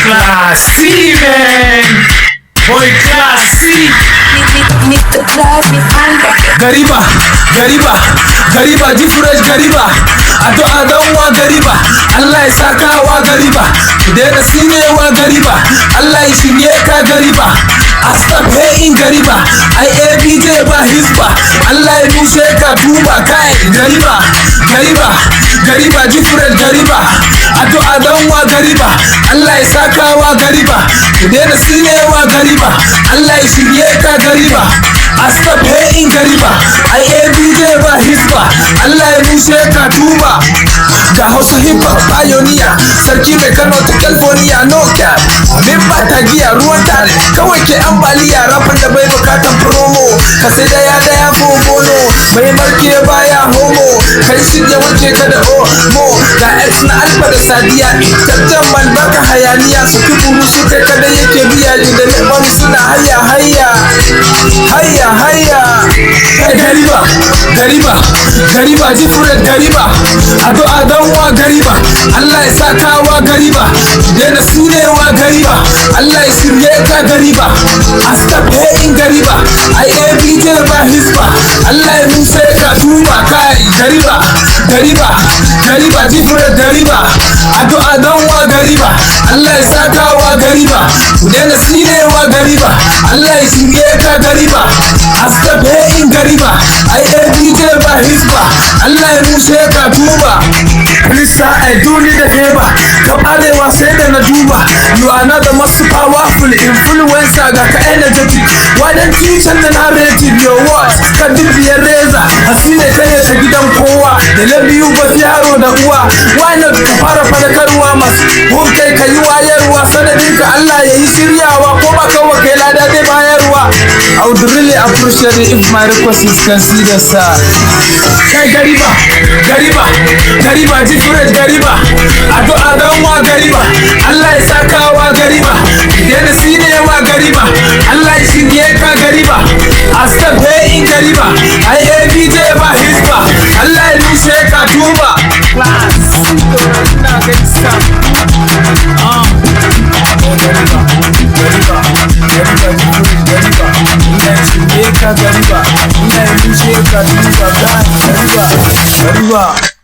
Classy, man. Boy, classy. Mr. Classy on the Gariba, gariba, gariba, G-Fresh gariba. Addu'a dan wa gariba. Allah ya saka wa gariba. Ku daina sinewa gariba. Allah ya shirye ka gariba. A stop hating gariba. Ai ABJ ba hisba. Allah ya bushe ka duba kai gariba. Gariba, gariba, G-Fresh gariba. Addu'a dan wa gariba. Allah ya saka wa gariba. Ku daina sinewa gariba. Allah ya shirye ka gariba. A stop hating gariba. Ai ABJ ba hisba. Allah ya bushe ka duba. Ga Hausa hip hop pioneer. Sarki mai Kano ta California, no cap. Min ba ta giya ruwan tare. Kawai ke ambaliya, rapin da bai bukatan promo. Ka sai daya daya ko bono. Mai marke baya homo. Kai shirya wanke ka da o mo. Ga X na Alfa da Sadiya. Tattan man baka hayaniya. Su buru su kai kada yake biya. You da money suna hayya hayya. Hayya hayya. Kai gariba, gariba, gariba, G-Fresh gariba. Addu'a dan wa gariba. Allah ya saka wa gariba. Daina sinewa gariba. Allah ya shirye ka gariba. A stop hating gariba. Ai ABJ ba hisba. Allah ya bushe ka duba kai gariba, gariba, gariba, G-Fresh gariba. Addu'a dan wa gariba. Allah ya saka wa gariba. Ku daina sinewa gariba. Allah ya shirye ka gariba. A stop hating gariba. Ai ABJ ba hisba. Allah ya bushe ka duba. Please sir, I do need a favor. Ka arewa sai da na duba. You are not the most powerful influencer, ga ka energetic. Why don't you change the narrative, your words? Ka dubiyar reza. Asine kai ta gidan kowa. Da na biyu ba yaro da uwa. Why not ka fara fadakarwa masu hun kai ka yi wayarwa, sanadin ka Allah ya yi shiryawa, ko ba kawai kai lada zai bayarwa. I would really appreciate it if my request is considered, sir. Kai gariba, gariba, gariba, G-Fresh gariba. Addu'a dan wa gariba. Allah ya saka wa gariba. Daina sinewa gariba. Allah ya shirye ka gariba. A stop hating gariba. Ai ABJ ba hisba. Allah ya rushe ka duba. Ina gaisa. Ah. Gariba, gariba, gariba, G-Fresh gariba. Allah ya shirye ka gariba. Allah ya rushe ka duba. Gariba, gariba.